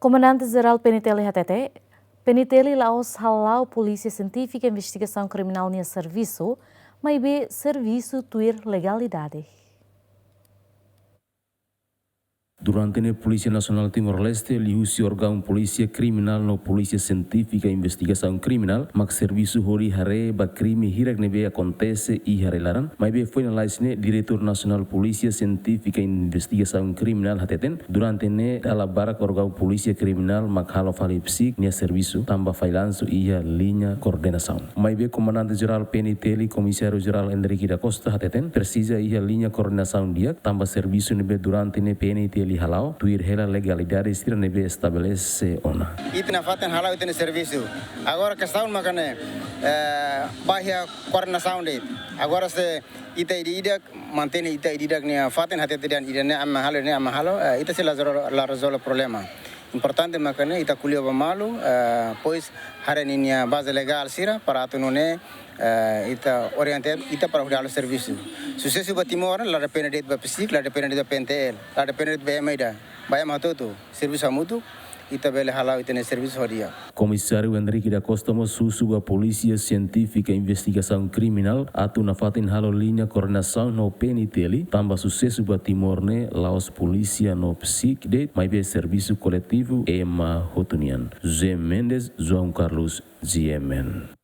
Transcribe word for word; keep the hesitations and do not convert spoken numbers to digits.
Komandante Jerál P N T L hatete, P N T L la'ós hala'o Polísia Sientífika Investigasaun Kriminál nia servisu, maibé servisu tuir legalidade. Durante ne'e Polísia Nasionál Timor-Leste, liuhusi órgaun Polísia Kriminál no Polísia Sientífika Investigasaun Kriminál, mak servisu hodi haree ba krime hirak ne'ebé akontese iha rai-laran, maibé foin lalais ne'e Diretór Nasionál Polísia Sientífika Investigasaun Kriminál hateten, durante ne'e dala barak órgaun Polísia Kriminál mak halo fali psík nia servisu, tanba fallansu iha liña koordenasaun. Maibé Komandante Jerál P N T L, Komisáriu Jerál Henrique da Costa hateten, presiza iha liña koordenasaun di'ak, tanba servisu ne'ebé durante ne'e P N T L hala'o, tuir hela legalidade sira ne'ebé estabelese ona. Ita nafatin hala'o ita-nia servisu. Agora kestaun maka ne'e, eh, ba iha koordenasaun de'it. Agora se ita ida-idak, mantein ita ida-idak nia fatin, hatete dehan ida-ne'e ami halo, ne'e ami halo, eh, ita sei la rezol-, la rezolve problema. Importante maka ne'e ita ko'alia ba malu, eh, depois haree ninia baze legál sira para atu nune'e, eh, ita orienta ita para hodi halo servisu. Susesu ba Timor, la depende de'it ba psík, la depende de'it ba P N T L, la depende de'it ba ema ida, ba ema hotu-hotu, servisu hamutuk, ita bele hala'o ita-nia servisu ho di'ak. Komisáriu Henrique da Costa mós husu ba Polísia Sientífika Investigasaun Kriminál atu nafatin halo liña koordenasaun ho P N T L, tanba susesu ba Timor ne'e la'ós polísia no psík de'it, maibé servisu koletivu ema hotu nian. José Mendes, João Carlos, G M N.